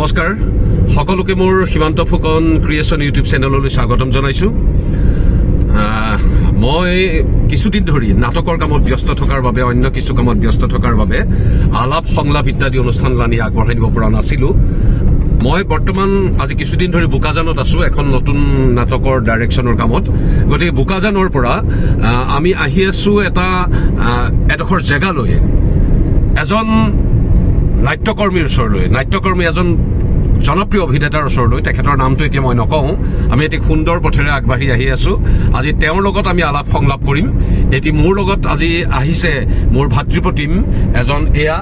নমস্কাৰ সকলোকে, মোৰ সীমান্ত ফুকন ক্ৰিয়েশ্যন ইউটিউব চেনেললৈ স্বাগতম জনাইছোঁ। মই কিছুদিন ধৰি নাটকৰ কামত ব্যস্ত থকাৰ বাবে, অন্য কিছু কামত ব্যস্ত থকাৰ বাবে আলাপ সংলাপ ইত্যাদি অনুষ্ঠান লানি আগবঢ়াই নিব পৰা নাছিলোঁ। মই বৰ্তমান আজি কিছুদিন ধৰি বোকাজানত আছোঁ, এখন নতুন নাটকৰ ডাইৰেকশ্যনৰ কামত। গতিকে বোকাজানৰ পৰা আমি আহি আছোঁ এটা এডোখৰ জেগালৈ, এজন নাট্যকৰ্মীৰ ওচৰলৈ, নাট্যকৰ্মী এজন জনপ্ৰিয় অভিনেতাৰ ওচৰলৈ। তেখেতৰ নামটো এতিয়া মই নকওঁ। আমি এটি সুন্দৰ পথেৰে আগবাঢ়ি আহি আছোঁ। আজি তেওঁৰ লগত আমি আলাপ সংলাপ কৰিম। এটি মোৰ লগত আজি আহিছে মোৰ ভাতৃপ্ৰতিম এজন, এয়া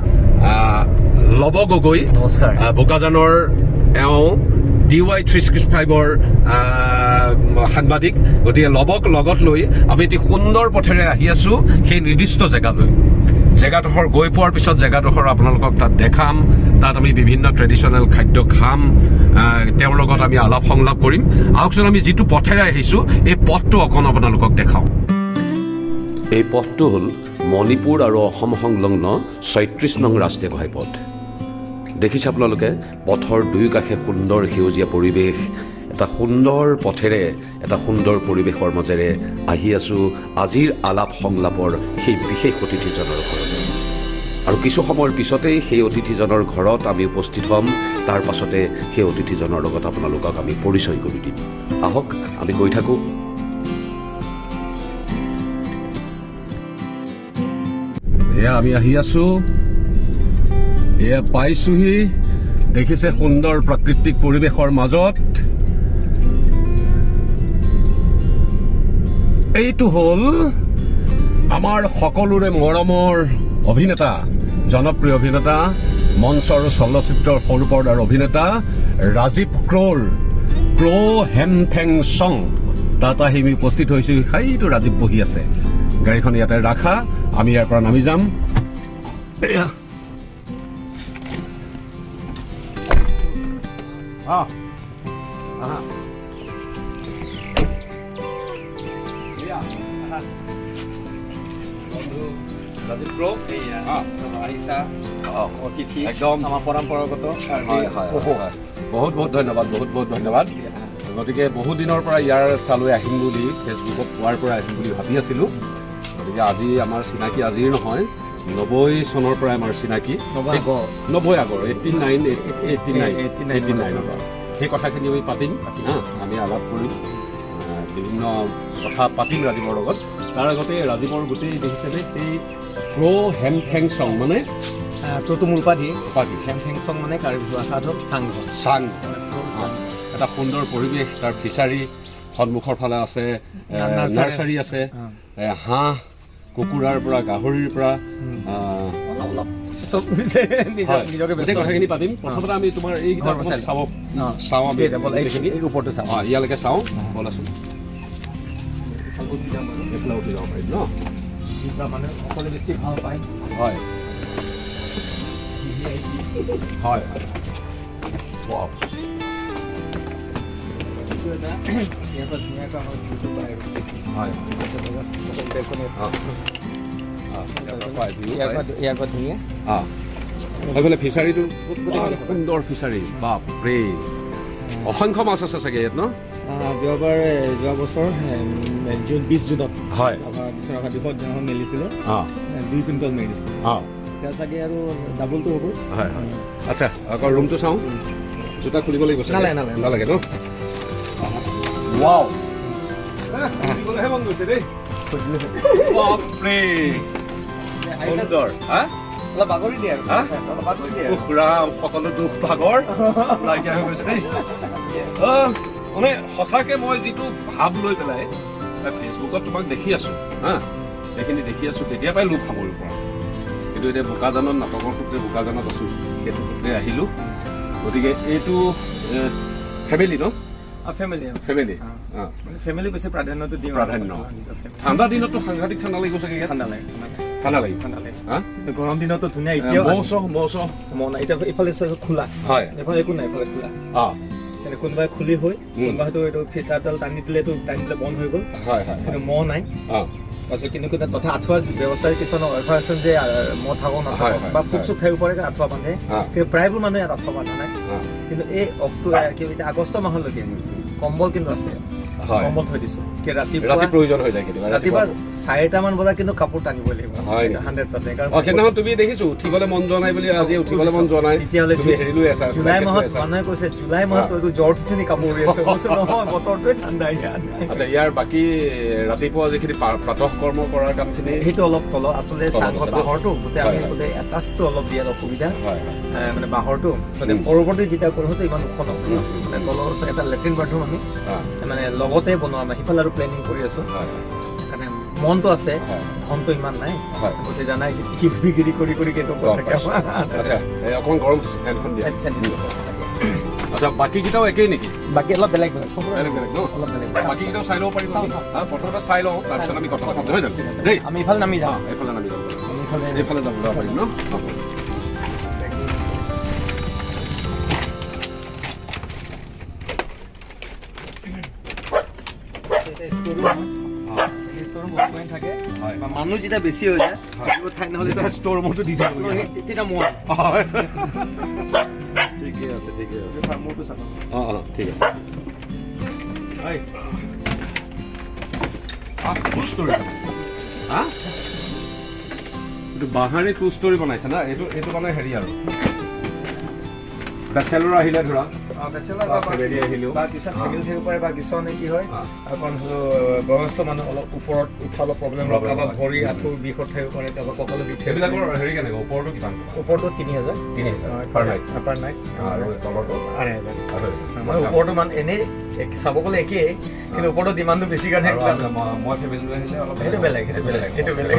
লৱ গগৈ। নমস্কাৰ। বোকাজানৰ এওঁ ডি ৱাই 365ৰ সাংবাদিক। গতিকে লৱক লগত লৈ আমি এটি সুন্দৰ পথেৰে আহি আছোঁ সেই নিৰ্দিষ্ট জেগালৈ। জেগাডোখৰ গৈ পোৱাৰ পিছত জেগাডোখৰ আপোনালোকক তাত দেখাম। তাত আমি বিভিন্ন ট্ৰেডিশ্যনেল খাদ্য খাম, তেওঁৰ লগত আমি আলাপ সংলাপ কৰিম। আহকচোন, আমি যিটো পথেৰে আহিছোঁ এই পথটো অকণ আপোনালোকক দেখাওঁ। এই পথটো হ'ল মণিপুৰ আৰু অসম সংলগ্ন 36 নং ৰাষ্ট্ৰীয় ঘাইপথ। দেখিছে আপোনালোকে, পথৰ দুয়োকাষে সুন্দৰ সেউজীয়া পৰিৱেশ। এটা সুন্দৰ পথেৰে, এটা সুন্দৰ পৰিৱেশৰ মাজেৰে আহি আছোঁ আজিৰ আলাপ সংলাপৰ সেই বিশেষ অতিথিজনৰ ঘৰলৈ। আৰু কিছু সময়ৰ পিছতেই সেই অতিথিজনৰ ঘৰত আমি উপস্থিত হ'ম। তাৰ পাছতে সেই অতিথিজনৰ লগত আপোনালোকক আমি পৰিচয় কৰি দিম। আহক, আমি গৈ থাকোঁ। এয়া আমি আহি আছোঁ, এয়া পাইছোহি। দেখিছে, সুন্দৰ প্ৰাকৃতিক পৰিৱেশৰ মাজত। এইটো হ'ল আমাৰ সকলোৰে মৰমৰ অভিনেতা, জনপ্ৰিয় অভিনেতা, মঞ্চ আৰু চলচ্চিত্ৰৰ সৰু পৰ্দাৰ অভিনেতা ৰাজীৱ ক্ৰ'ৰ, ক্ৰ' হেমথেং চং। তাত আহি আমি উপস্থিত হৈছোঁ। সেইটো ৰাজীৱ বহি আছে। গাড়ীখন ইয়াতে ৰাখা, আমি ইয়াৰ পৰা নামি যাম। এয়া আহা। এয়া, আহা। বন্ধু ৰাজীৱ ক্ৰ'। আহিছা অতিথি। একদম। আমাৰ পৰম্পৰাগত হয় হয় হয়। বহুত বহুত ধন্যবাদ, বহুত বহুত ধন্যবাদ। গতিকে বহুত দিনৰ পৰা ইয়াৰ তালৈ আহিম বুলি, ফেচবুকত পোৱাৰ পৰা আহিম বুলি ভাবি আছিলোঁ। গতিকে আজি আমাৰ চিনাকি আজিৰ নহয়, 90 চনৰ পৰাই আমাৰ চিনাকি। 90 আগৰ। 90 আগৰ, 89, 89, 89। 89ৰ পৰা। সেই কথাখিনি আমি পাতিম, হা, আমি আলাপ কৰিম, বিভিন্ন কথা পাতিম ৰাজীৱৰ লগত। তাৰ আগতে ৰাজীৱৰ গোটেই দেখিছেনে সেই ক্ৰ' হেমথেং চং মানে? তোৰতো মূল উপাধি। উপাধি। হেমথেং চং মানে কাৰ্বি ভাষাত হ'ল চাংঘৰ। চাং। মানে ক্ৰ' চাং। এটা সুন্দৰ পৰিৱেশ। তাৰ ফিচাৰী সন্মুখৰ ফালে আছে, নাৰ্চাৰী। নাৰ্চাৰী আছে। হাঁহ কুকুৰাৰ পৰা, গাহৰিৰ পৰা অলপ অলপ চব হয়। নিজকে গোটেই কথাখিনি পাতিম। প্ৰথমতে আমি তোমাৰ এইকেইটা ঘৰ অকণমান চাই চাব চাওঁ আমি ব'লা, গোটেইখিনি। এই ওপৰটো চাওঁ। ইয়ালৈকে চাওঁ ব'লাচোন। এইফালে উঠি যাম আৰু। এইফালে উঠি যাব পাৰিম ন? যিবিলাক মানুহে সকলোৱে বেছি ভাল পায়। হয় হয়। Wow. এইটো এটা ইয়াৰ পৰা ধুনীয়াকৈ আমাৰ ভিউটো পায় আৰু। বেলকনি। ইয়াৰ পৰা পায়, view ইয়াৰ পায়। পৰা, ইয়াৰ পৰা ধুনীয়া। সেইফালে ফিচাৰীটো, সুন্দৰ ফিচাৰী, বাপৰে, অসংখ্য মাছ আছে চাগে ইয়াত ন? যোৱাবাৰ, যোৱা বছৰ জুন, 20 জুনত আমাৰ বিশ্বনাথ দিৱসত দিনাখন মেলিছিলোঁ, 2 কুইণ্টল মেলিছিলোঁ। এতিয়া চাগে আৰু ডাবলটো হ'ব। হয় হয়। আচ্ছা, আকৌ ৰুমটো চাওঁ। জোতা খুলিব লাগিব চাগে? নালাগে, নালাগে। নালাগে ন? ৱাও, খুলিবলৈহে মন গৈছে দেই, বাপৰে, সুন্দৰ। হা? অলপ বাগৰি দিয়ে আৰু। হা? অলপ বাগৰি দিয়ে। উফ ৰাম, সকলো দুখ ভাগৰ নাইকিয়া হৈ গৈছে দেই। মানে সঁচাকে মই যিটো ভাৱ লৈ পেলাই ফেচবুকত তোমাক দেখি আছো, হা, এইখিনি দেখি আছো, তেতিয়াৰ পৰাই লোভ সামৰিব পৰা নাই। কিন্তু এতিয়া বোকাজানত নাটকৰ সূত্ৰে বোকাজানত আছো, সেইটো সূত্ৰে আহিলো। গতিকে এইটো ফেমিলি ন? ফেমিলি। ফেমিলি। মানে ফেমিলি বেছি প্ৰাধান্যটো দিওঁ। প্ৰাধান্য। নিজৰ family। ঠাণ্ডা দিনততো সাংঘাতিক ঠাণ্ডা লাগিব চাগে ইয়াত? ঠাণ্ডা লাগে, ঠাণ্ডা লাগে। ঠাণ্ডা লাগিব। ঠাণ্ডা লাগে। হা? কিন্তু গৰম দিনতো ধুনীয়া এতিয়াও। মহ চহ, মহ চহ? মহ নাই। এতিয়া এইফালে চাইছো খোলা। এইফালে একো নাই, এইফালে খোলা। তেনে কোনোবাই খুলি হৈ, কোনোবা হয়তো এইটো ফিটাডাল টানি দিলে, এইটো টানি দিলে বন্ধ হৈ গ'ল। হয় হয় কিন্তু মহ নাই। তাৰপিছত কিন্তু কিন্তু তথা আঁঠুৱাৰ ব্যৱস্থা কিছুমান অভ্যাস আছে যে মই থাকোঁ নাথাকোঁ বা পোক চোক থাকিব পাৰে আঁঠুৱা বান্ধে, কিন্তু প্ৰায়বোৰ মানুহে ইয়াত আঁঠুৱা বান্ধা নাই। কিন্তু এই এতিয়া আগষ্ট মাহলৈকে কম্বল কিন্তু আছে, কম্বল থৈ দিছোঁ। ৰাতিপুৱা প্ৰয়োজন হৈ যায় কেতিয়াবা। ৰাতিপুৱা 4টামান বজাত কিন্তু কাপোৰ টানিবই লাগিব 100%। কাৰণ সেইদিনাখন তুমি দেখিছো উঠিবলৈ মন যোৱা নাই বুলি, আজি উঠিবলৈ মন যোৱা নাই। তেতিয়াহ'লে হেৰি লৈ আছা। জুলাই মাহত মানুহে কৈছে জুলাই মাহত এইটো জ্বৰ উঠিছে নি কাপোৰ উৰি আছে। নহয়, বতৰটোৱে ঠাণ্ডা ইয়াত। আচ্ছা, ইয়াৰ বাকী ৰাতিপুৱা যিখিনি প্ৰাতঃ কৰ্ম কৰাৰ কামখিনি সেইটো অলপ তলত আচলতে চাংঘৰ বাঁহৰটো গোটেই আমি গোটেই এটাচটো অলপ দিয়াত অসুবিধা, মানে বাঁহৰটো মানে পৰৱৰ্তী যেতিয়া কৰোঁ সেইটো ইমান ওখ নহয়, মানে তলৰ এটা লেট্ৰিন বাথৰুম আমি মানে লগতে বনোৱা, আমি সিফালে আৰু প্লেনিং কৰি আছোঁ। সেইকাৰণে মনটো আছে, ধনটো ইমান নাই। গতিকে জানাই বিক্ৰী কৰি কৰি থাকে। আচ্ছা, অকণমান গৰম ফেনখন দিয়া। আচ্ছা, বাকীকেইটাও একেই নেকি? বাকী অলপ বেলেগ বেলেগ, বেলেগ বেলেগ ন? অলপ বেলেগ। বাকীকেইটাও চাই ল'ব পাৰিব। প্ৰথমতে চাই লওঁ, তাৰপিছত আমি কথা পাতিম, নহয় জানো? দেই, আমি ইফালে নামি যাম। এইফালে নামি যাম, এইফালে যাব পাৰিম ন? মানুহ যেতিয়া বেছি হৈ যায় ঠাই নহ'লে ষ্ট'ৰ ৰুমতো দি থাকিব, তেতিয়া মই ঠিকে আছে, ঠিকে আছে। মোৰটো চাব। অঁ অঁ ঠিক আছে। টু ষ্টৰী হা, এইটো বাঁহেৰে টু ষ্টৰী বনাইছে না? এইটো এইটো মানে হেৰি আৰু বেচেলৰ আহিলে ধৰা বা কিছুমানে কি হয় অকণ বয়সস্থ মানুহ অলপ ওপৰত উঠা অলপ প্ৰব্লেম, কাৰোবাৰ ভৰি আঁঠুৰ বিষত থাকিব পাৰে, কাৰোবাৰ কঁকালৰ বিষ। সেইবিলাকৰ হেৰি কেনেকুৱা? ওপৰটো কিমান? ওপৰটো 3000। 3000 পাৰ নাইট? Per night. আৰু তলৰটো? 2500। মানে ওপৰটো মানে এনেই চাব গ'লে একেই, কিন্তু ওপৰটো ডিমাণ্ডটো বেছি কাৰণে মই ফেমিলি লৈ আহিলে অলপ সেইটো বেলেগ, সেইটো বেলেগ, সেইটো বেলেগ।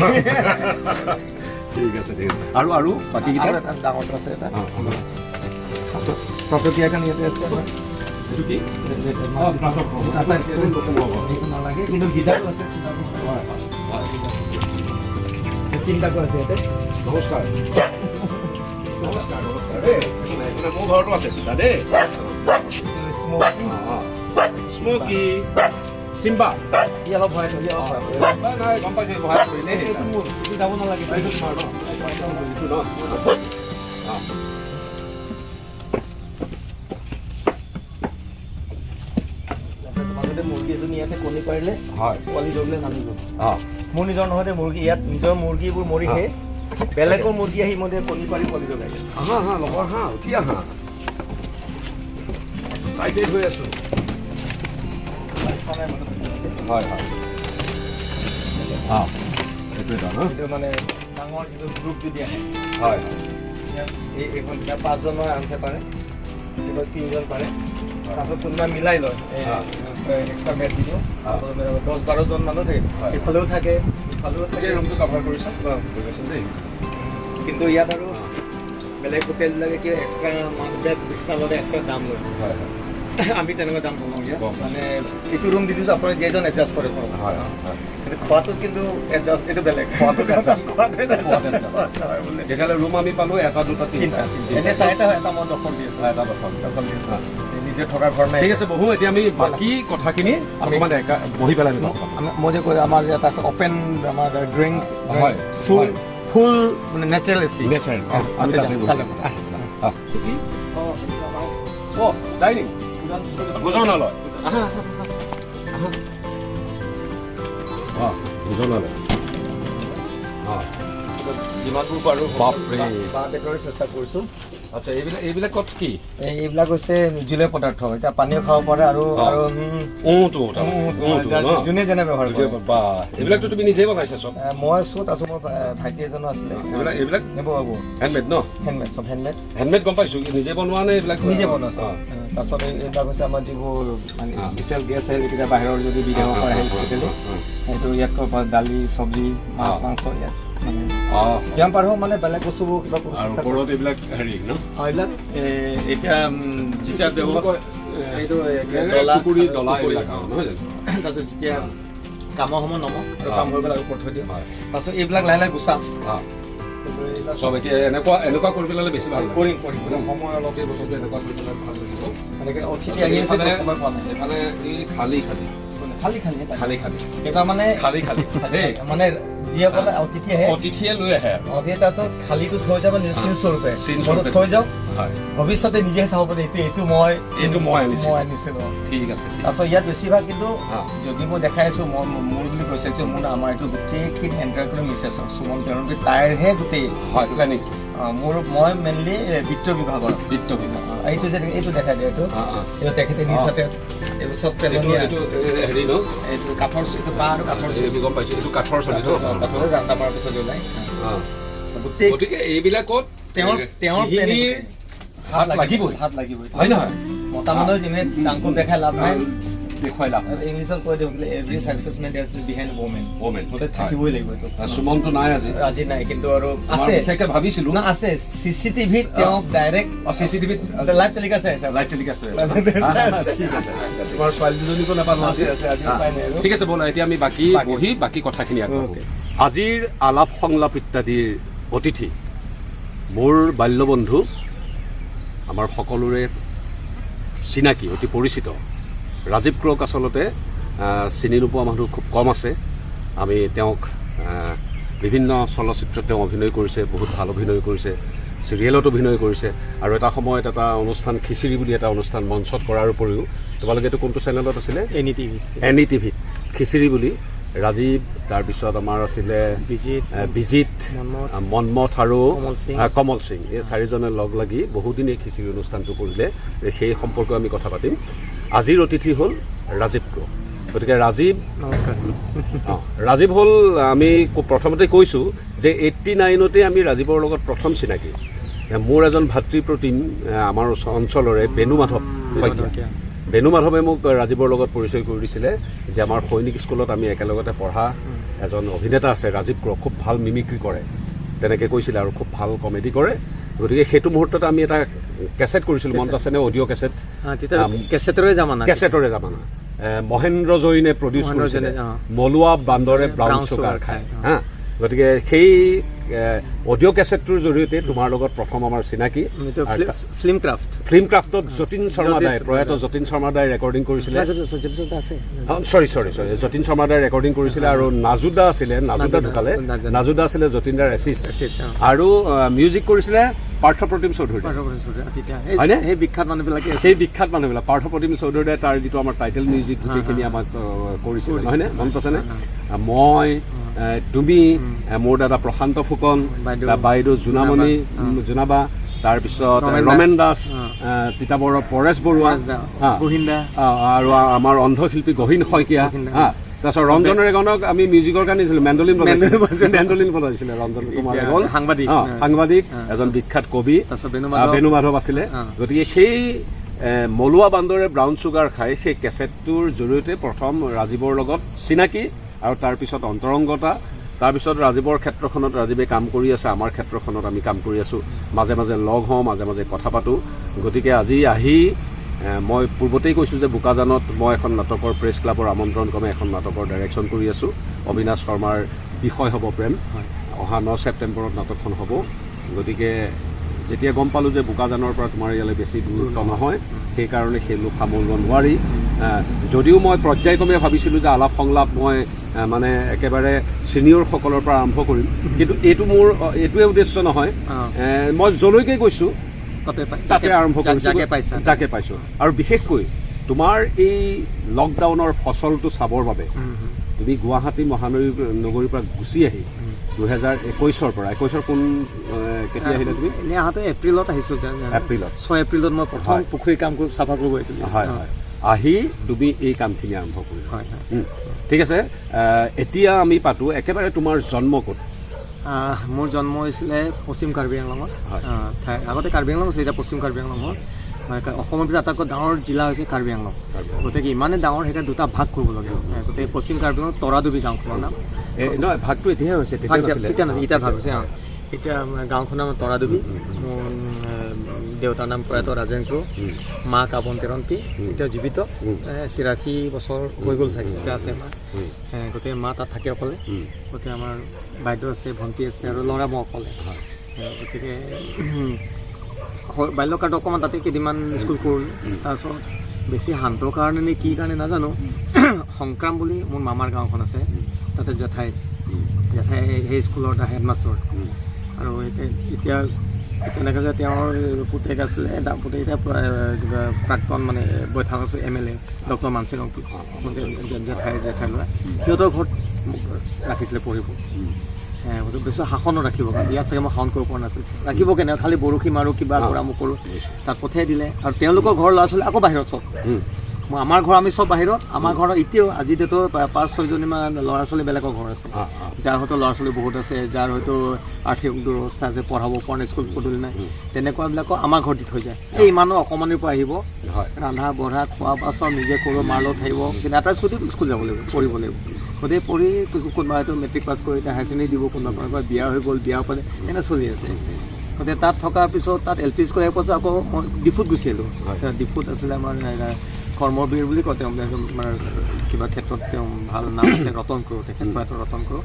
ঠিক আছে, ঠিক আছে। আৰু আৰু বাকীকেইটা এটা ডাঙৰটো আছে, এটা প্ৰকৃতিৰ কাৰণে ইয়াতে আছে আমাৰ। এইটো কি? নালাগে, কিন্তু গিজাৰো আছে, তিনিটাকৈ আছে ইয়াতে। নমস্কাৰ, নমস্কাৰ, নমস্কাৰ দেই। মোৰ ঘৰতো আছে দুটা দেই। স্মকি চিম্বা ই অলপ ভয়, ই অলপ ভয়। নাই, গম পাইছোঁ, ভয় কৰিলে এইটো যাব নালাগে। এইটো তোমাৰ ন? এইটো ন? মাজতে মুৰ্গী এজনী ইয়াতে কণী পাৰিলে, পোৱালি জগিলে নামি গ'ল। মোৰ নিজৰ নহয়তে মুৰ্গী, ইয়াত নিজৰ মুৰ্গীবোৰ মৰিহে বেলেগৰ মুৰ্গী আহি মই কণী পাৰি পোৱালি জগাই। আহা আহা লগৰ, হাঁ উঠি আহা, এক্সাইটেড হৈ আছোঁ। হয় হয়, এইটো এটা ন? এইটো মানে ডাঙৰ যিটো গ্ৰুপ যদি আহে, হয়, এইখন 5জনৰ আৰামছে পাৰে, কেতিয়াবা 3জন পাৰে, তাৰপাছত কোনোবা মিলাই লয়, এক্সট্ৰা মেট দি দিওঁ, 10-12জন মানুহ থাকে, ইফালেও থাকে, ইফালেও থাকে। ৰুমটো কাভাৰ কৰিছা দেই। কিন্তু ইয়াত আৰু বেলেগ হোটেলবিলাকে কি এক্সট্ৰা বেড বিচনা ল'লে এক্সট্ৰা দাম লয়। আমি তেনেকুৱা দাম নলওঁ ইয়াত। মানে এইটো ৰুম দি দিছোঁ, আপোনাৰ যেইজন এডজাষ্ট কৰে। কিন্তু খোৱাটোত কিন্তু এডজাষ্ট, এইটো বেলেগ। খোৱাটোত। তেতিয়াহ'লে ৰুম আমি পালোঁ এটা, দুটা, তিনিটা। এনে চাৰিটা হয়, এটা মই দখল দি আছোঁ। এটা দখল। দখল দি আছোঁ, নিজে থকা ঘৰ নাই। ঠিক আছে, বহু এতিয়া আমি বাকী কথাখিনি অকণমান বহি পেলাই আমি মই যে কৈ আমাৰ এটা আছে অপেন আমাৰ ড্ৰয়িং, হয়, ফুল ফুল মানে নেচাৰেল এচি। নেচাৰেল। আমি অঁ ডাইনিং, ভোজনালয়। অঁ, ভোজনালয়। অঁ, যিমানবোৰ পাৰোঁ বাপৰে, বাঁহ বেতৰে চেষ্টা কৰিছোঁ। আচ্ছা, এইবিলাক এইবিলাকত কি? এইবিলাক হৈছে জুলীয়া পদাৰ্থ, এতিয়া পানীও খাব পাৰে আৰু আৰু যোনে যেনে ব্যৱহাৰ কৰে। বা এইবিলাকতো তুমি নিজেই বনাইছা চব? মই আছোঁ, তাৰপিছত মোৰ ভাইটি এজনো আছিলে। এইবিলাক এইবিলাক হেণ্ডমেড ন? হেণ্ডমেড, চব হেণ্ডমেড। হেণ্ডমেড গম পাইছোঁ, নিজে বনোৱা নে এইবিলাক? নিজে বনোৱা চব। তাৰপিছত এইবিলাক হৈছে আমাৰ যিবোৰ মানে স্পেচিয়েল গেছ আহিলে কেতিয়া বাহিৰৰ যদি বিদেশৰ পৰা আহে স্পেচিয়েলি, সেইটো ইয়াত দালি, চব্জি, মাছ, মাংস ইয়াত যিমান পাৰোঁ মানে বেলেগ বস্তুবোৰ কিবা চেষ্টা। এইবিলাক হেৰি ন? অঁ, এইবিলাক এতিয়া যেতিয়া ব্যৱহাৰ এইটো ডলা এইবিলাক নহয় জানো? তাৰপিছত যেতিয়া কামৰ সময় নমওঁ আৰু কাম হৈ গ'ল আৰু ওপৰত থৈ দিওঁ। তাৰপিছত এইবিলাক লাহে লাহে গুচাম চব। এতিয়া এনেকুৱা এনেকুৱা কৰি পেলালে বেছি ভাল। কৰিম কৰিম, সময় অলপ এই বস্তুটো এনেকুৱা কৰি পেলাই ভাল লাগিব। এনেকৈ অতিথি আহি আছে, সময় পোৱা নাই। এইফালে এই খালী খালী খালী খালী। খালী খালী। এইবাৰ মানে খালী খালী দেই। মানে যিসকলে অতিথি আহে, অতিথিয়ে লৈ আহে আৰু। অতিথি তাৰপিছত খালীটো থৈ যাব নিজৰ চিন স্বৰূপে। চিন স্বৰূপে। থৈ যাওক, ভৱিষ্যতে নিজে চাব পাৰে এইটো এইটো মই এইটো মই আনিছিলো। মই আনিছিলো। ঠিক আছে, ঠিক আছে। তাৰপিছত ইয়াত বেছিভাগ কিন্তু যদি মই দেখাই আছো, মই মোৰ বুলি কৈছে, actually মোৰ আমাৰ এইটো গোটেইখিনি এণ্টাৰ মিছেছ সুমন তেৰণপী, তাইৰহে গোটেই। হয়, প্লেনিংটো। মোৰ মই মেইনলি বিত্ত বিভাগৰ। বিত্ত বিভাগ। এইটো যে এইটো দেখাই দিয়ে, এইটো অ, অ। এইটো তেখেতে নিজ হাতে এইবোৰ চব এইটো পেলনীয়া। এইটো হেৰি ন? এইটো কাঠৰ, এইটো বাঁহ আৰু কাঠৰ। এইটো গম পাইছো, এইটো কাঠৰ চলি ন? কাঠৰ ৰান্দা মাৰাৰ পিছত ওলাই গোটেই। গতিকে এইবিলাকত তেওঁৰ গৃহিণীৰ হাত লাগিবই। হাত লাগিবই। হয় নহয়? মতা মানুহ যিমানে ডাংকো দেখাই লাভ নাই। দেখুৱাই লাভ নাই। ইংলিছত কৈ দিওঁ, every success man is behind women. Women. গোটেই থাকিবই লাগিব এইটো। সুমনটো নাই আজি। আজি নাই, কিন্তু আৰু আমাৰ আছে। বিশেষকে ভাবিছিলো। না, আছে চিচিটিভিত, তেওঁক ডাইৰেক্ট চিচিটিভিত লাইভ টেলিকাষ্ট আছে। লাইভ টেলিকাষ্ট হৈ আছে। Live telecast আছে। ঠিক আছে, তোমাৰ ছোৱালী দুজনীকো নাপালো আজি। আছে, আছে, আজি উপায় নাই আৰু। ঠিক আছে, ব'লা এতিয়া আমি বাকী বহি বাকী কথাখিনি আগবাঢ়ো। Okay. আজিৰ আলাপ সংলাপ ইত্যাদিৰ অতিথি মোৰ বাল্যবন্ধু, আমাৰ সকলোৰে চিনাকি, অতি পৰিচিত ৰাজীৱ ক্ৰক। আচলতে চিনি নোপোৱা মানুহ খুব কম আছে। আমি তেওঁক বিভিন্ন চলচ্চিত্ৰত তেওঁ অভিনয় কৰিছে, বহুত ভাল অভিনয় কৰিছে, চিৰিয়েলত অভিনয় কৰিছে আৰু এটা সময়ত এটা অনুষ্ঠান খিচিৰি বুলি এটা অনুষ্ঠান মঞ্চত কৰাৰ উপৰিও তোমালোকে এইটো কোনটো চেনেলত আছিলে? Any TV. এন ই টিভিত খিচিৰি বুলি ৰাজীৱ, তাৰপিছত আমাৰ আছিলে বিজিত, বিজিত, মন্মথ, মন্মথ আৰু কমল সিং। কমল সিং, এই চাৰিজনে লগ লাগি বহুদিন এই খিচিৰি অনুষ্ঠানটো কৰিলে। সেই সম্পৰ্কে আমি কথা পাতিম। আজিৰ অতিথি হ'ল ৰাজীৱ ক্ৰ। গতিকে ৰাজীৱ, নমস্কাৰ। ৰাজীৱ হ'ল, আমি প্ৰথমতে কৈছোঁ যে 89তে আমি ৰাজীৱৰ লগত প্ৰথম চিনাকি। মোৰ এজন ভাতৃ প্ৰতিম, আমাৰ অঞ্চলৰে বেণুমাধৱ শইকীয়া, বেণুমাধৱে মোক ৰাজীৱৰ লগত পৰিচয় কৰি দিছিলে যে আমাৰ সৈনিক স্কুলত আমি একেলগতে পঢ়া এজন অভিনেতা আছে ৰাজীৱ ক্ৰ, খুব ভাল মিমিক্ৰি কৰে, তেনেকৈ কৈছিলে, আৰু খুব ভাল কমেডি কৰে। গতিকে সেইটো মুহূৰ্তত আমি এটা কেছেট কৰিছিলোঁ, মনত আছেনে? Audio' cassette. তেতিয়া কেছেটৰে জামানা। কেছেটৰে জামানা। মহেন্দ্ৰ জৈনে প্ৰডিউচ মহেন্দ্ৰ কৰিছিলে। জৈনে, অ। মলুৱা বান্দৰে ব্ৰাউন ব্ৰাউন চুগাৰ চুগাৰ খায়। খায়। হা, গতিকে সেই অডিঅ' কেছেটটোৰ জৰিয়তে তোমাৰ লগত প্ৰথম আমাৰ চিনাকি। এইটো ফিল্ম ক্ৰাফ্ট। ফিল্ম ক্ৰাফ্টত যতীন শৰ্মা যতীন দাই, প্ৰয়াত যতীন শৰ্মা দাই ৰেকৰ্ডিং কৰিছিলে। আছে। চৰি চৰি চৰি, যতীন শৰ্মা দাই ৰেকৰ্ডিং কৰিছিলে আৰু নাজুদা আছিলে, নাজুদা ঢুকালে। নাজুদা। নাজুদা আছিলে যতীন দাৰ এছিষ্ট। Assist, অ। আৰু মিউজিক কৰিছিলে পাৰ্থপ্ৰতিম চৌধুৰী। তেতিয়া হয়নে? সেই বিখ্যাত মানুহবিলাকে। সেই বিখ্যাত মানুহবিলাক, পাৰ্থপ্ৰতিম চৌধুৰীয়ে তাৰ যিটো আমাৰ টাইটেল মিউজিক গোটেইখিনি আমাক কৰিছিলে, নহয়নে? মনত আছেনে? মই, তুমি, মোৰ দাদা প্ৰশান্ত ফুকন, বাইদেউ। তাৰ বাইদেউ জোনামণি, জোনাবা, তাৰপিছত ৰমেন দাস। ৰমেন দাস, তিতাবৰৰ পৰেশ বৰুৱা, পৰেশ দা, গহীন দা। আৰু আমাৰ অন্ধশিল্পী গহীন শইকীয়া। গহীন দা। হা, তাৰপিছত ৰঞ্জন ৰেগনক আমি মিউজিকৰ কাৰণে দিছিলোঁ, মেণ্ডলিন বজাইছিলে। মেণ্ডলিন বজাইছিলে। মেণ্ডলিন বজাইছিলে ৰঞ্জন কুমাৰ এতিয়া ৰেগন। সাংবাদিক। সাংবাদিক, এজন বিখ্যাত কবি। তাৰপিছত বেণুমাধৱ। বেণুমাধৱ আছিলে। গতিকে সেই মলুৱা বান্দৰে ব্ৰাউন চুগাৰ খাই সেই কেছেটটোৰ জৰিয়তে প্ৰথম ৰাজীৱৰ লগত চিনাকি আৰু তাৰপিছত অন্তৰংগতা। তাৰপিছত ৰাজীৱৰ ক্ষেত্ৰখনত ৰাজীৱে কাম কৰি আছে, আমাৰ ক্ষেত্ৰখনত আমি কাম কৰি আছোঁ, মাজে মাজে লগ হওঁ, মাজে মাজে কথা পাতোঁ। গতিকে আজি আহি মই পূৰ্বতেই কৈছোঁ যে বোকাজানত মই এখন নাটকৰ প্ৰেছ ক্লাবৰ আমন্ত্ৰণ ক্ৰমে এখন নাটকৰ ডাইৰেকশ্যন কৰি আছোঁ। অবিনাশ শৰ্মাৰ বিষয় হ'ব প্ৰেম। অহা 9 ছেপ্টেম্বৰত নাটকখন হ'ব। গতিকে যেতিয়া গম পালোঁ যে বোকাজানৰ পৰা তোমাৰ ইয়ালৈ বেছি দূৰত্ব নহয়, সেইকাৰণে সেই লোক সামৰিব নোৱাৰি। যদিও মই পৰ্যায়ক্ৰমে ভাবিছিলোঁ যে আলাপ সংলাপ মই মানে একেবাৰে ছিনিয়ৰসকলৰ পৰা আৰম্ভ কৰিম, কিন্তু এইটো মোৰ এইটোৱে উদ্দেশ্য নহয়। মই যলৈকে গৈছোঁ তাতে পাই তাতে আৰম্ভ কৰিছোঁ। যাকে পাইছা। যাকে পাইছোঁ। আৰু বিশেষকৈ তোমাৰ এই লকডাউনৰ ফচলটো চাবৰ বাবে তুমি গুৱাহাটী মহানগৰী নগৰীৰ পৰা গুচি আহি 2021ৰ পৰা, 21ৰ কোন কেতিয়া আহিলা তুমি? এনেই আহোঁতে এপ্ৰিলত আহিছোঁ। এপ্ৰিলত। 6 এপ্ৰিলত মই প্ৰথম পুখুৰী কাম কৰি চাফা কৰিব আহিছিলোঁ। হয় হয়, আহি তুমি এই কামখিনি আৰম্ভ কৰিলা। হয় হয়। ঠিক আছে, এতিয়া আমি পাতোঁ একেবাৰে তোমাৰ জন্ম ক'ত? মোৰ জন্ম হৈছিলে পশ্চিম কাৰ্বি আংলঙত। ঠাই আগতে কাৰ্বি আংলং আছিলে, এতিয়া পশ্চিম কাৰ্বি আংলং হ'ল। মানে অসমৰ ভিতৰত আটাইতকৈ ডাঙৰ জিলা হৈছে কাৰ্বি আংলং। কাৰ্বি আংলং। গতিকে ইমানেই ডাঙৰ, সেইকাৰণে দুটা ভাগ কৰিবলগীয়া হ'ল। গতিকে পশ্চিম কাৰ্বি আংলং তৰাডুবি গাঁওখনৰ নাম। নহয়, ভাগটো এতিয়াহে হৈছে, তেতিয়া ভাগ নাছিলে। তেতিয়া নাছিলে, এতিয়া ভাগ হৈছে। এতিয়া আমাৰ গাঁওখনৰ নাম তৰাডুবি। মোৰ দেউতাৰ নাম প্ৰয়াত ৰাজেন ক্ৰ, মা কাবন তেৰণপী, এতিয়া জীৱিত, 83 বছৰ হৈ গ'ল চাগে, এতিয়া আছে মা। গতিকে মা তাত থাকে অকলে। গতিকে আমাৰ বাইদেউ আছে, ভণ্টি আছে আৰু ল'ৰা মই অকলে। গতিকে বাল্যকালটো অকণমান তাতে কেইদিনমান স্কুল কৰিলোঁ। তাৰপিছত বেছি শান্ত কাৰণে নে কি কাৰণে নাজানো, সংক্ৰাম বুলি মোৰ মামাৰ গাঁওখন আছে, তাতে জেঠাই জেঠাই সেই স্কুলৰ এটা হেডমাষ্টৰ। আৰু এতিয়া তেনেকৈ যে তেওঁৰ পুতেক আছিলে, পুতেক এতিয়া কিবা প্ৰাক্তন মানে বৈঠাক আছে MLA doctor Mansingh Rongpi, মোৰ জেঠাই জেঠাই ল'ৰা, সিহঁতৰ ঘৰত মোক ৰাখিছিলে পঢ়িব। বেছি শাসনো ৰাখিব, কাৰণ ইয়াত চাগে মই শাসন কৰিব পৰা নাছিল। ৰাখিব কেনেকৈ, খালি বৰশী মাৰোঁ, কিবা কৰা মোক কৰোঁ, তাত পঠিয়াই দিলে। আৰু তেওঁলোকৰ ঘৰৰ ল'ৰা ছোৱালী আকৌ বাহিৰত চব, মই আমাৰ ঘৰ আমি চব বাহিৰত। আমাৰ ঘৰত এতিয়াও আজি ডেটো 5-6জনীমান ল'ৰা ছোৱালী বেলেগৰ ঘৰ আছে, যাৰ হয়তো ল'ৰা ছোৱালী বহুত আছে, যাৰ হয়তো আৰ্থিক দুৰৱস্থা আছে, পঢ়াব পৰা নাই, স্কুল পদূলি নাই, তেনেকুৱাবিলাকো আমাৰ ঘৰত দি থৈ যায়। এই ইমানো অকণমানিৰ পৰা আহিব, ৰন্ধা বঢ়া খোৱা বোৱা চব নিজে কৰোঁ, মাৰ লগত থাকিব, কিন্তু এটা ছুটি স্কুল যাব লাগিব, পঢ়িব লাগিব। গোটেই পঢ়ি কোনোবা হয়তো মেট্ৰিক পাছ কৰি এতিয়া হায়াৰ ছেকেণ্ডেৰী দিব, কোনোবা কোনোবা বিয়া হৈ গ'ল, বিয়া পালে, এনে চলি আছে। গতিকে তাত থকাৰ পিছত তাত এল পি স্কুল শেষ পাছত আকৌ মই ডিফুত গুচি আহিলোঁ। ডিফুত আছিলে আমাৰ কৰ্মবীৰ বুলি কয় তেওঁ, আমাৰ কিবা ক্ষেত্ৰত তেওঁ ভাল নাম আছে, ৰতন ক্ৰ', তেখেত প্ৰয়াত ৰতন ক্ৰ'।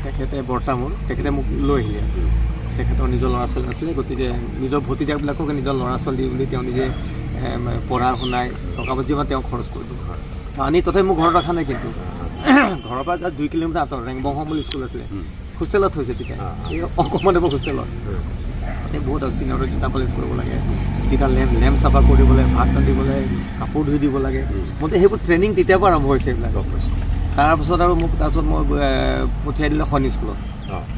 তেখেতে বৰ্তা মোৰ, তেখেতে মোক লৈ আহিলে। তেখেতৰ নিজৰ ল'ৰা ছোৱালী নাছিলে, গতিকে নিজৰ ভতিজাবিলাককে নিজৰ ল'ৰা ছোৱালী বুলি তেওঁ নিজে পঢ়া শুনাই টকা পইচা যিমান তেওঁ খৰচ কৰি দিব আনি। তথাপি মোক ঘৰত ৰখা নাই, কিন্তু ঘৰৰ পৰা জাষ্ট 2 কিলোমিটাৰ আঁতৰত ৰেংবংহম বুলি স্কুল আছিলে, হোষ্টেলত থৈছে তেতিয়া। এই অকণমান হোষ্টেলত তাতে বহুত আৰু চিনিয়ৰৰ জোতা পালিচ কৰিব লাগে, তেতিয়া লেম্প লেম্প চাফা কৰিব লাগে, ভাত ৰান্ধিব লাগে, কাপোৰ ধুই দিব লাগে। মোতে সেইবোৰ ট্ৰেইনিং তেতিয়াৰ পৰা আৰম্ভ হৈছে এইবিলাক। তাৰপাছত আৰু মোক তাৰপিছত মই পঠিয়াই দিলে সৈনিক স্কুলত।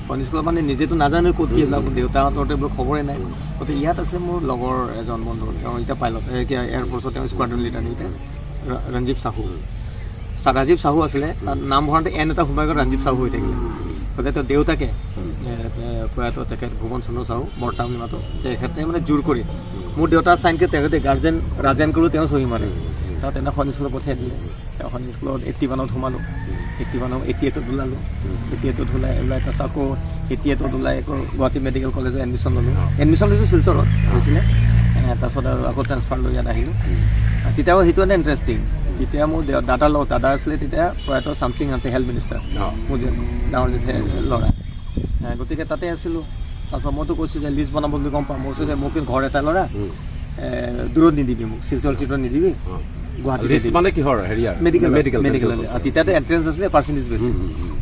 সৈনিক স্কুলত মানে নিজেতো নাজানো ক'ত কি, এইবিলাক দেউতাহঁতৰ এইবোৰ খবৰেই নাই। গতিকে ইয়াত আছে মোৰ লগৰ এজন বন্ধু, তেওঁ এতিয়া পাইলট, এতিয়া এয়াৰফ'ৰ্চত তেওঁ স্কোৱাড্ৰন লিডাৰ এতিয়া, ৰঞ্জীৱ চাহু, ৰাজীৱ চাহু আছিলে, তাত নাম ভৰাওঁতে এন এটা সোমাই গ'ল, ৰঞ্জীৱ চাহু হৈ থাকিলে। গতিকে তেওঁ দেউতাকে প্ৰয়াত তেখেত ভুৱন চন্দ্ৰ চাহু, বৰ্তা বুলি মাতো, তেখেতে মানে জোৰ কৰি মোৰ দেউতাৰ চাইনকে তেখেতে গাৰ্জেন ৰাজেন কৰোঁ তেওঁ চহী মাৰে। তাত তেনে সৈনিক স্কুলত পঠিয়াই দিলে। তেওঁ সৈনিক স্কুলত 81ত সোমালোঁ, 81 88ত ওলালোঁ। 88ত ওলাই ওলাই তাৰপিছত আকৌ 88ত ওলাই আকৌ গুৱাহাটী মেডিকেল কলেজত এডমিশ্যন ল'লোঁ। এডমিশ্যন লৈছোঁ শিলচৰত হৈছিলে, তাৰপিছত আৰু আকৌ ট্ৰেন্সফাৰ লৈ ইয়াত আহিলোঁ। তেতিয়াও সেইটো এটা ইণ্টাৰেষ্টিং, তেতিয়া মোৰ দাদাৰ লগত, দাদা আছিলে তেতিয়া প্ৰয়াত চামচিং আছে হেল্থ মিনিষ্টাৰ, মোৰ যে ডাঙৰ জেঠে ল'ৰা, গতিকে তাতে আছিলোঁ। তাৰপিছত মইতো কৈছোঁ যে লিষ্ট বনাব বুলি গম পাওঁ, মই কৈছোঁ যে মোক কিন্তু ঘৰ এটা ল'ৰা দূৰত নিদিবি, মোক শিলচৰ চিলচৰ নিদিবি, গুৱাহাটীত। লিষ্ট মানে কিহৰ হেৰি আৰু? মেডিকেল। মেডিকেল। মেডিকেল। তেতিয়াতো এণ্ট্ৰেঞ্চ আছিলে, পাৰ্চেণ্টেজ বেছি,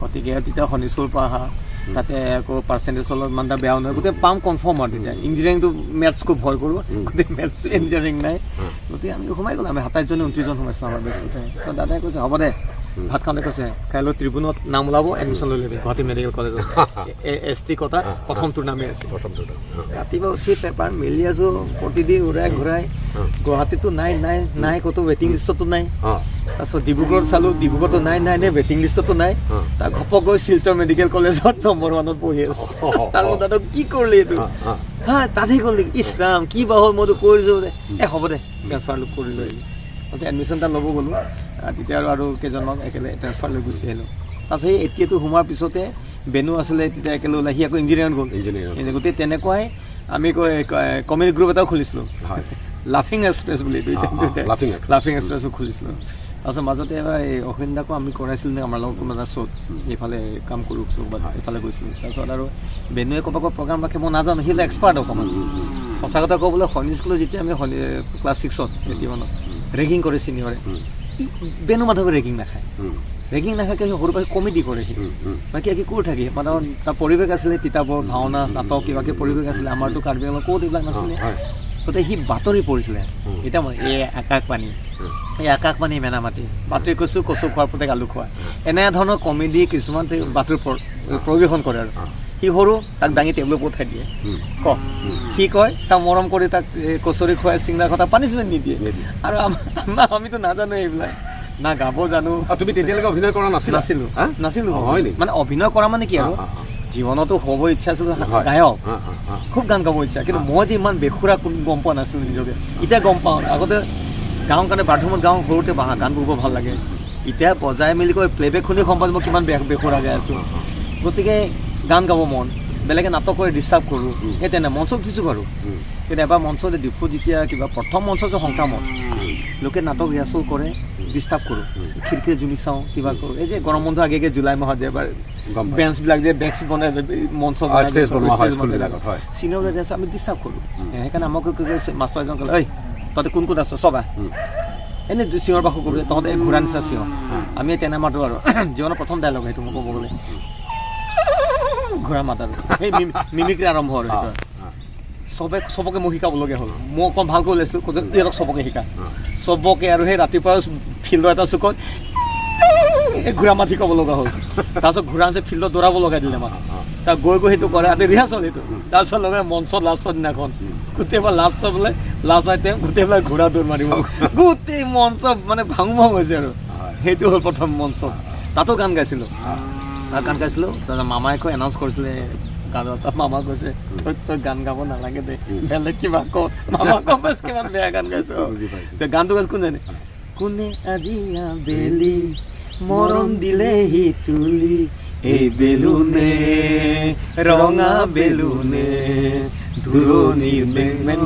গতিকে তেতিয়া সৈনিক স্কুলৰ পৰা অহা, তাতে আকৌ পাৰ্চেণ্টেজ অলপ ইমান এটা বেয়াও নহয়, গোটেই পাম কনফাৰ্ম। আৰু তেতিয়া ইঞ্জিনিয়াৰিংটো মেথছ খুব ভয় কৰোঁ, গোটেই মেথছ ইঞ্জিনিয়াৰিং নাই, গতিকে আমি সোমাই গ'লো। আমি 27জনে 29জন সোমাইছিলোঁ আমাৰ বেচতে। তো দাদাই কৈছে হ'ব দে, ভাত খাওঁতে কৈছে কাইলৈ ট্ৰিবুনত নাম ওলাব, এডমিশ্যন লৈ ল'বি গুৱাহাটী মেডিকেল কলেজত, এছ টি কোটাত প্ৰথমটোৰ নামেই আছে। প্ৰথমটো। ৰাতিপুৱা উঠি পেপাৰ মেলি আছোঁ প্ৰতিদিন উৰাই ঘূৰাই, গুৱাহাটীতো নাই নাই নাই, ক'তো ৱেটিং লিষ্টতো নাই। তাৰপিছত ডিব্ৰুগড়ত চালোঁ, ডিব্ৰুগড়তো নাই নাই নাই, ৱেটিং লিষ্টতো নাই। তাৰ ঘপক গৈ শিলচৰ মেডিকেল কলেজত নম্বৰ ওৱানত পঢ়ি আছোঁ। তাৰ মই দাদাক কি কৰিলি এইটো, হা তাতহে গ'ল নেকি, ইছ ৰাম কি বা হ'ল, মইতো কৰিছোঁ। এ হ'ব দে, ট্ৰেন্সফাৰ কৰি লৈ আহিলোঁ। তাৰপিছত এডমিশ্যন এটা ল'ব গ'লোঁ, তেতিয়া আৰু কেইজনমান একেলগে ট্ৰেন্সফাৰ লৈ গুচি আহিলোঁ। তাৰপিছত সেই এতিয়াটো সোমোৱাৰ পিছতে বেনু আছিলে তেতিয়া একেলগে ওলাই, সি আকৌ ইঞ্জিনিয়াৰিঙত গ'ল। ইঞ্জিনিয়াৰিঙত। এনে গোটেই তেনেকুৱাই আমি কমেডি গ্ৰুপ এটাও খুলিছিলোঁ, লাফিং এক্সপ্ৰেছ বুলি। লাফিং এক্সপ্ৰেছ। লাফিং এক্সপ্ৰেছো খুলিছিলোঁ। তাৰপিছত মাজতে এবাৰ এই অসীমদাকো আমি কৰাইছিলোঁ নে আমাৰ লগত কোনোবা এটা শ্ব'ত, এইফালে কাম কৰোঁ ক'ৰবাত এইফালে গৈছিলোঁ। তাৰপিছত আৰু বেনুৱে ক'ৰবাত ক'ৰবাত প্ৰগ্ৰাম ৰাখে, মই নাজানো, সি এক্সপাৰ্ট অকণমান। সঁচা কথা ক'বলৈ সৈনিক স্কুলত যেতিয়া আমি ক্লাছ ছিক্সত 81ত ৰেগিং কৰে চিনিয়ৰে, বেনু মাধৱে ৰেগিং নাখায়। ৰেগিং নাখাকে সি সৰুৰ পৰা কমেডি কৰে, সি মানে কিবা কিবি কৰি থাকে। মানে তাৰ পৰিৱেশ আছিলে তিতাবৰ ভাওনা নাটক কিবা কিবি পৰিৱেশ আছিলে, আমাৰতো কাৰ্বি আংলঙত ক'ত এইবিলাক নাছিলে। গতিকে সি বাতৰি পঢ়িছিলে। এতিয়া মই এই আকাশবাণী, এই আকাশবাণী মেনামাটি বাতৰি কৈছোঁ, কচু খোৱাৰ পুতেক আলু খোৱা, এনেধৰণৰ কমেডি কিছুমান তেওঁ বাতৰি পৰিৱেশন কৰে। আৰু সি সৰু, তাক দাঙি টেবুলৰ ওপৰত উঠাই দিয়ে, ক সি কয়, তাক মৰম কৰি তাক এই কচৰি খুৱাই চিংৰা খোৱা, পানিছমেণ্ট নিদিয়ে। নিদিয়ে। আৰু আমিতো নাজানো এইবিলাক, না গাব জানো। আৰু তুমি তেতিয়ালৈকে অভিনয় কৰা নাছিলা? নাছিলো। হা? নাছিলো। অ, হয় নেকি? মানে অভিনয় কৰা মানে কি আৰু, জীৱনতো হ'ব ইচ্ছা আছিল গায়ক, অ, অ, অ। খুব গান গাব ইচ্ছা, কিন্তু মই যে ইমান বেসুৰা কোন গম পোৱা নাছিলোঁ নিজকে, এতিয়া গম পাওঁ। আগতে গাওঁ কাৰণে বাথৰুমত গাওঁ সৰুতে, বাহা গান গাব ভাল লাগে। এতিয়া বজাই মেলি কৈ প্লেবেক শুনি গম পালোঁ মই কিমান বেসুৰা গাই আছোঁ। গতিকে গান গাব মন, বেলেগে নাটক কৰি ডিষ্টাৰ্ব কৰোঁ, সেই তেনে মঞ্চত উঠিছোঁ বাৰু। কিন্তু এবাৰ মঞ্চত ডিফু যেতিয়া কিবা প্ৰথম মঞ্চত যে সংক্ৰামত লোকে নাটক ৰিহাৰ্চেল কৰে, ডিষ্টাৰ্ব কৰোঁ, খিৰিকীৰে জুমি চাওঁ, কিবা কৰোঁ। এই যে গৰম বন্ধ আগে আগে জুলাই মাহত যে এবাৰ গম পাইছোঁ। বেঞ্চবিলাক যে ডেস্ক বনাই মঞ্চ stage বনোৱা হয় স্কুলবিলাকত, হয়। চিনিয়ৰ যে আমি ডিষ্টাৰ্ব কৰোঁ, সেইকাৰণে আমাক কি কৈছে মাষ্টৰ এজন ক'লে, ঐ তহঁতে কোন কোন আছ চব আহ। এনেই চিঞৰ বাখৰ কৰিব, তহঁতে এই ঘোঁৰা নিচিনা চিঞৰ, আমি তেনে মাতো আৰু। জীৱনৰ প্ৰথম ডাইলগ সেইটো মই ক'ব গ'লে, ঘোঁৰা মাত আৰু সেই মিমিক্ৰি আৰম্ভ আৰু সেইটো। চবে চবকে মই শিকাবলগীয়া হ'ল। মই অকণ ভালকৈ ওলাইছিলোঁ, কৈছে ইহঁতক চবকে শিকা, চবকে। আৰু সেই ৰাতিপুৱা ফিল্ডৰ এটা চুকত এই ঘোঁৰা মাত শিকাব লগা হ'ল। তাৰপিছত ঘোঁৰা আছে ফিল্ডত দৌৰাব লগাই দিলে আমাক। তাত গৈ গৈ সেইটো কৰে, তাতে ৰিহাৰ্চল সেইটো। তাৰপিছত লগে মঞ্চত লাষ্টৰ দিনাখন গোটেইবোৰ লাষ্টত বোলে লাষ্ট আইটেম গোটেইবিলাক ঘোঁৰা দৌৰ মাৰিব, গোটেই মঞ্চ মানে ভাঙো ভাঙ হৈছে আৰু। সেইটো হ'ল প্ৰথম মঞ্চত। তাতো গান গাইছিলোঁ, তাত গান গাইছিলোঁ। তাৰপিছত মামাই কৈ এনাউন্স কৰিছিলে গানত। তাত মামা কৈছে, তই তই গান গাব নালাগে দে, বেলেগ কিবা ক। মামা গম পাইছে কিমান বেয়া গান গাইছোঁ। বুজি পাইছোঁ। তে গানটো গাইছোঁ, কোন জানে, কোনে আজি আবেলি মৰম দিলেহি তুলি, এই বেলুনে ৰঙা বেলুনে দূৰণিৰ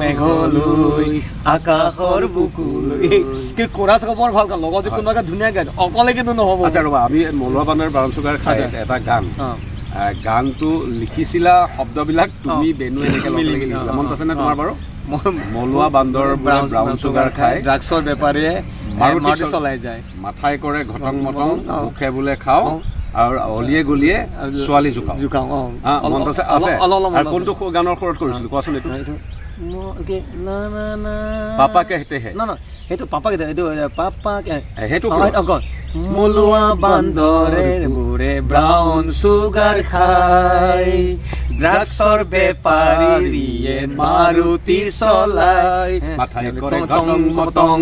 মেঘলৈ আকাশৰ বুকুলৈ। কি কোৰাছ বৰ ভাল গান, লগত যে কোনোবা ধুনীয়া গায়, অকলে কিন্তু নহ'ব। আচ্ছা ৰ'বা, আমি মলুৱা বান্দৰ ব্ৰাউন চুগাৰ খাই এটা গান, গানটো লিখিছিলা, শব্দবিলাক তুমি বেনু এনেকে লগ লাগি লিখিছিলা, মনত আছে নে তোমাৰ বাৰু? মলুৱা বান্দৰ ব্ৰাউন চুগাৰ খাই ড্ৰাগছৰ বেপাৰীয়ে মাৰুতি চলাই যায়, মাথাই কৰে ঘটং মটং, মুখে বোলে খাওঁ, আৰু অলিয়ে গলিয়ে ছোৱালী জোকাওঁ। জোকাওঁ, অ। মনত আছে? আছে। আৰু কোনটো গানৰ সুৰত কৰিছিলো কোৱাচোন এইটো? পাপা কেহতে হে। না না, সেইটো পাপা কেহতে, এইটো পাপা সেইটো মলুৱা বান্দৰে বোৰে ব্ৰাউন চুগাৰ খাই, ড্ৰাগছৰ বেপাৰীয়ে মাৰুতি চলাই, মাথাই কৰে ঘটং মটং,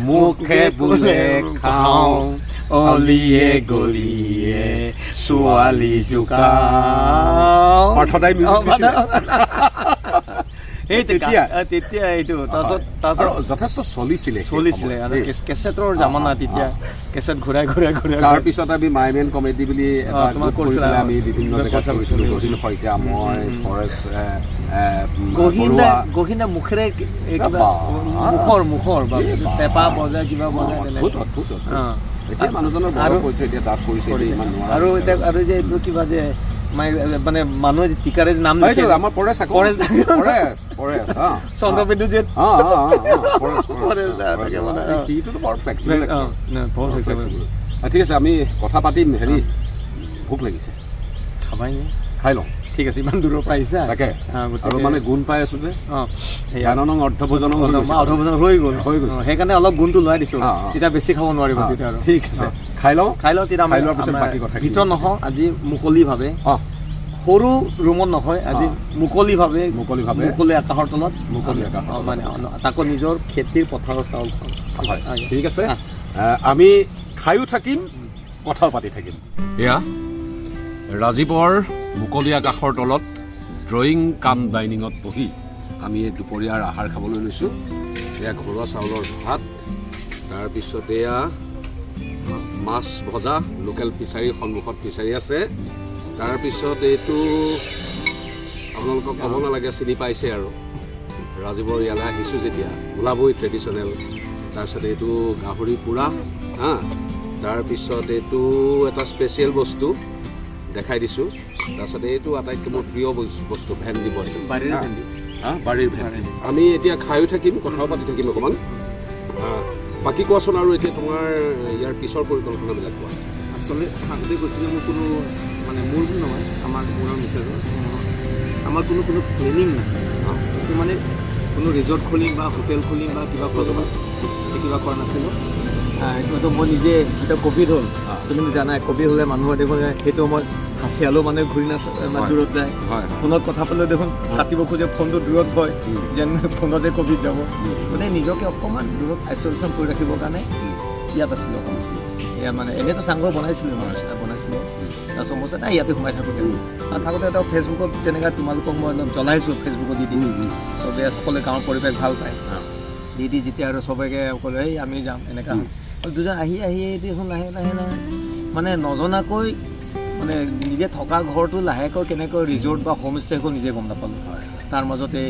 মুখে বোলে খাওঁ, অলিয়ে গলিয়ে ছোৱালী জোকাওঁ। পাৰ্থদাই মিউজিক দিছিলে। এই তেতিয়া তেতিয়া এইটো তাৰপিছত তাৰপিছত যথেষ্ট চলিছিলে, চলিছিলে আৰু কেছেটৰ জামানা তেতিয়া, কেছেট ঘূৰাই ঘূৰাই ঘূৰাই। তাৰপিছত আমি মাইমেন কমেডি বুলি এটা গ্ৰুপ কৰি পেলাই আমি বিভিন্ন জেগাত কৰিছিলোঁ। গহীন শইকীয়া, মই, ফৰেষ্ট গহীন, গহীন মুখেৰে কিবা মুখৰ মুখৰ বা পেপা বজাই কিবা বজাই। অদ্ভুত অদ্ভুত। এতিয়া মানুহজনৰ বয়স হৈছে, এতিয়া দাঁত পৰিছে, ইমান নোৱাৰা। আৰু এতিয়া আৰু যে এইটো কিবা যে মানে মানুহে টিকাৰে নাম লিখে, আমাৰ পৰেশ, পৰেশ, পৰেশ, পৰেশ, চন্দ্ৰবিন্দু যে পৰেশ, সিটোতো বৰ ফ্লেক্সিবল। ঠিক আছে, আমি কথা পাতিম। হেৰি, ভোক লাগিছে, খাবাই নে? খাই লওঁ। ঠিক আছে, ইমান দূৰৰ পৰা আহিছা। তাকে, আৰু মানে গুণ পাই আছো যে গানং অৰ্ধভোজন অৰ্ধভোজন হৈ গ'ল, হৈ গৈছে, সেইকাৰণে অলপ গুণটো লোৱাই দিছোঁ, তেতিয়া বেছি খাব নোৱাৰিব তেতিয়া আৰু। ঠিক আছে, খাই লওঁ, খাই লওঁ তেতিয়া। খাই লোৱাৰ পিছত বাকী কথা। ভিতৰত নহয় আজি, মুকলিভাৱে, সৰু ৰুমত নহয় আজি, মুকলিভাৱে, মুকলিভাৱে, মুকলি আকাশৰ তলত, মুকলি আকাশৰ, মানে তাকো নিজৰ খেতিৰ পথাৰৰ চাউল খাওঁ। হয়, ঠিক আছে, আমি খায়ো থাকিম, কথাও পাতি থাকিম। এয়া ৰাজীৱৰ মুকলি আকাশৰ তলত ড্ৰয়িং কাম ডাইনিঙত বহি আমি এই দুপৰীয়াৰ আহাৰ খাবলৈ লৈছোঁ। এয়া ঘৰুৱা চাউলৰ ভাত, তাৰপিছত এয়া মাছ ভজা, লোকেল ফিচাৰীৰ সন্মুখত ফিচাৰী আছে। তাৰপিছত এইটো আপোনালোকক ক'ব নালাগে, চিনি পাইছে আৰু, ৰাজীৱৰ ইয়ালৈ আহিছোঁ যেতিয়া ওলাবই ট্ৰেডিশ্যনেল। তাৰপিছত এইটো গাহৰি পোৰা, হা। তাৰপিছত এইটো এটা স্পেচিয়েল বস্তু দেখাই দিছোঁ। তাৰপিছত এইটো আটাইতকৈ মোৰ প্ৰিয় বস্তু, ভেন্দি বইল, বাৰীৰ ভেন্দি, হা, বাৰীৰ ভেন্দি। আমি এতিয়া খায়ো থাকিম, কথাও পাতি থাকিম অকণমান। বাকী কোৱাচোন আৰু এতিয়া তোমাৰ ইয়াৰ পিছৰ পৰিকল্পনাবিলাক কোৱা। আচলতে আগতে কৈছোঁ যে মোৰ কোনো মানে মোৰ বুলি নহয়, আমাৰ মোৰ মিছেজৰ আমাৰ কোনো কোনো প্লেনিং নাই। সেইটো মানে কোনো ৰিজৰ্ট খুলিম বা হোটেল খুলিম বা কিবা কৰিম কিবা কৰা নাছিলোঁ। এইটো মই নিজে যেতিয়া ক'ভিড হ'ল, তুমি জানাই ক'ভিড হ'লে মানুহৰ দেখোন সেইটো সময়ত হাঁচিয়ালেও মানুহে ঘূৰি নাচে, দূৰত যায়, ফোনত কথা পাতিলেও দেখোন কাটিব খোজে, ফোনটো দূৰত হয়, যেন ফোনতে ক'ভিড যাব। মানে নিজকে অকণমান দূৰত আইচলেশ্যন কৰি ৰাখিবৰ কাৰণে ইয়াত আছিলোঁ অকণমান। ইয়াত মানে এনেইতো চাংঘৰ বনাইছিলোঁ, মই বনাইছিলোঁ। তাৰপিছত মই নাই ইয়াতে সোমাই থাকোঁতে থাকোঁতে এটা ফেচবুকত যেনেকৈ তোমালোকক মই অলপ জ্বলাইছোঁ ফেচবুকত দি দি, চবে সকলোৱে গাঁৱৰ পৰিৱেশ ভাল পায়, দি দি যেতিয়া আৰু চবকে ক'লে এই আমি যাম এনেকুৱা দুজন আহি আহি দেখোন লাহে লাহে লাহে মানে নজনাকৈ মানে নিজে থকা ঘৰটো লাহেকৈ কেনেকৈ ৰিজৰ্ট বা হোমষ্টে হ'ল নিজে গম নাপালোঁ। তাৰ মাজতে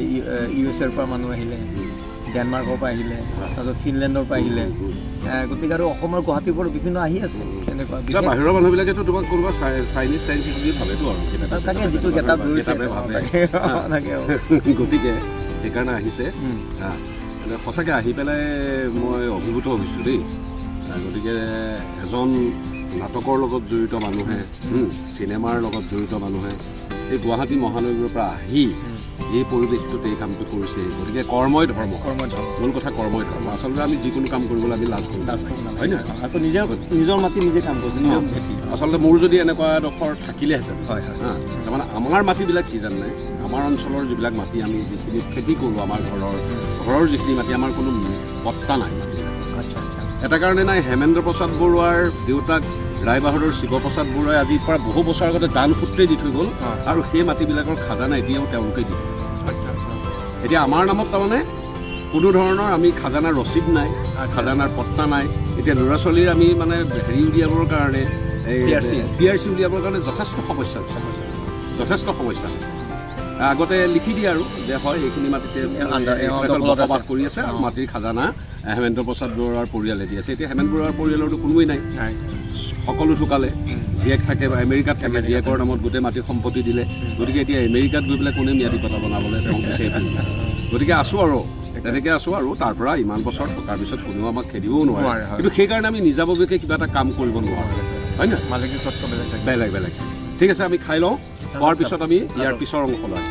ইউ এছ এৰ পৰা মানুহ আহিলে, ডেনমাৰ্কৰ পৰা আহিলে, তাৰপিছত ফিনলেণ্ডৰ পৰা আহিলে, গতিকে আৰু অসমৰ গুৱাহাটীৰ পৰা বিভিন্ন আহি আছে তেনেকুৱা। বাহিৰৰ মানুহবিলাকেতো তোমাক কোনোবা চাইনিজ টাইনিজ বুলি ভাবেতো আৰু তাকে যিটো গেটআপ ধৰিছে গতিকে সেইকাৰণে আহিছে। সঁচাকৈ আহি পেলাই মই অভিভূত হৈছোঁ দেই। গতিকে এজন নাটকৰ লগত জড়িত মানুহে, চিনেমাৰ লগত জড়িত মানুহে এই গুৱাহাটী মহানগৰীৰ পৰা আহি এই পৰিৱেশটোত এই কামটো কৰিছে। গতিকে কৰ্মই ধৰ্ম। কৰ্মই ধৰ্ম। মূল কথা কৰ্মই ধৰ্ম। আচলতে আমি যিকোনো কাম কৰিবলৈ আমি লাজ কৰোঁ। লাজ কৰিব নালাগে। হয় নহয়? আকৌ নিজৰ নিজৰ মাটি নিজে কাম কৰিছে, নিজৰ ভেটি। আচলতে মোৰ যদি এনেকুৱা এডোখৰ থাকিলেহেঁতেন, হয় হয় হা, তাৰমানে আমাৰ মাটিবিলাক কি জানে, আমাৰ অঞ্চলৰ যিবিলাক মাটি আমি যিখিনি খেতি কৰোঁ, আমাৰ ঘৰৰ যিখিনি মাটি, আমাৰ কোনো পট্টা নাই মাটিবিলাক। আচ্ছা আচ্ছা এটা কাৰণে নাই, হেমেন্দ্ৰ প্ৰসাদ বৰুৱাৰ দেউতাক ৰায়বাহাদুৰ শিৱপ্ৰসাদ বৰুৱাই আজিৰ পৰা বহু বছৰ আগতে দান সূত্ৰে দি থৈ গ'ল আৰু সেই মাটিবিলাকৰ খাজানা এতিয়াও তেওঁলোকে দি থাকে। আচ্ছা আচ্ছা এতিয়া আমাৰ নামত তাৰমানে কোনো ধৰণৰ আমি খাজানাৰ ৰচিদ নাই, খাজানাৰ পট্টা নাই। এতিয়া ল'ৰা ছোৱালীৰ আমি মানে হেৰি উলিয়াবৰ কাৰণে, এই PRC। PRC উলিয়াবৰ কাৰণে যথেষ্ট সমস্যা হৈছে, যথেষ্ট সমস্যা হৈছে। আগতে লিখি দিয়ে আৰু যে হয় এইখিনি মাটিতে দখলত আছে। বসবাস কৰি আছে আৰু মাটিৰ খাজানা হেমেন্দ্ৰ প্ৰসাদ বৰুৱাৰ পৰিয়ালে দি আছে। এতিয়া হেমেন্দ্ৰ বৰুৱাৰ পৰিয়ালৰতো কোনোৱেই নাই, নাই, সকলো ঢুকালে। জীয়েক থাকে বা আমেৰিকাত থাকে, জীয়েকৰ নামত গোটেই মাটিৰ সম্পত্তি দিলে। গতিকে এতিয়া আমেৰিকাত গৈ পেলাই কোনে ম্যাদী পটা বনাবলৈ তেওঁক বিচাৰি ফুৰিব। গতিকে আছোঁ আৰু তেনেকৈ আছোঁ আৰু তাৰ পৰা ইমান বছৰ থকাৰ পিছত কোনেও আমাক খেদিবও নোৱাৰে। নোৱাৰে, হয়। কিন্তু সেইকাৰণে আমি নিজাববীয়াকৈ কিবা এটা কাম কৰিব নোৱাৰোঁ, হয় নহয়? মালিকী স্বত্ব বেলেগ থাকে। বেলেগ বেলেগ। ঠিক আছে, আমি খাই লওঁ, খোৱাৰ পিছত আমি ইয়াৰ পিছৰ অংশ লওঁ।